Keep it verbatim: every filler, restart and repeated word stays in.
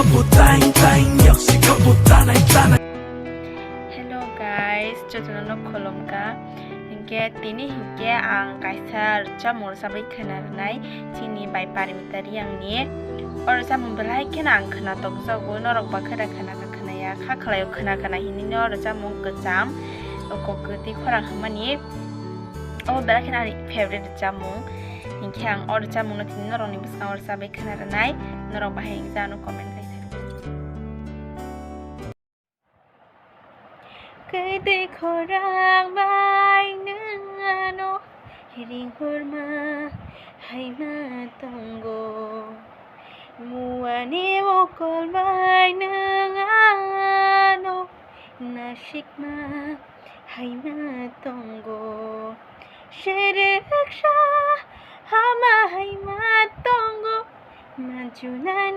Hello guys, jotono no khulumkha. Hinkhe tini hinkhe ang kaisa rwchapmung rwchabwi khwna rwnai chini bai Parimita Riyangni. O rwchapmung belai kheno ang khwna tokjago, norok ba khwna khwna kha khwnaya, kha khwlaio khwna khwna hinwi no rwchapmung kwcham, o kok kwtwi khorang hwnmani. O belai kheno ani favorite rwchapmung. Hinkhe ang o rwchapmungno tini norokni bwskango rwchabwi khwna rwnai, norok bahai wngjakno comment khai sa. Kwtwi khorang bai nwng ano ringhorma haima tongo. Muani okol bai nwng ano nasikma haima tongo. Sereksa hama haima tongo. Manchunana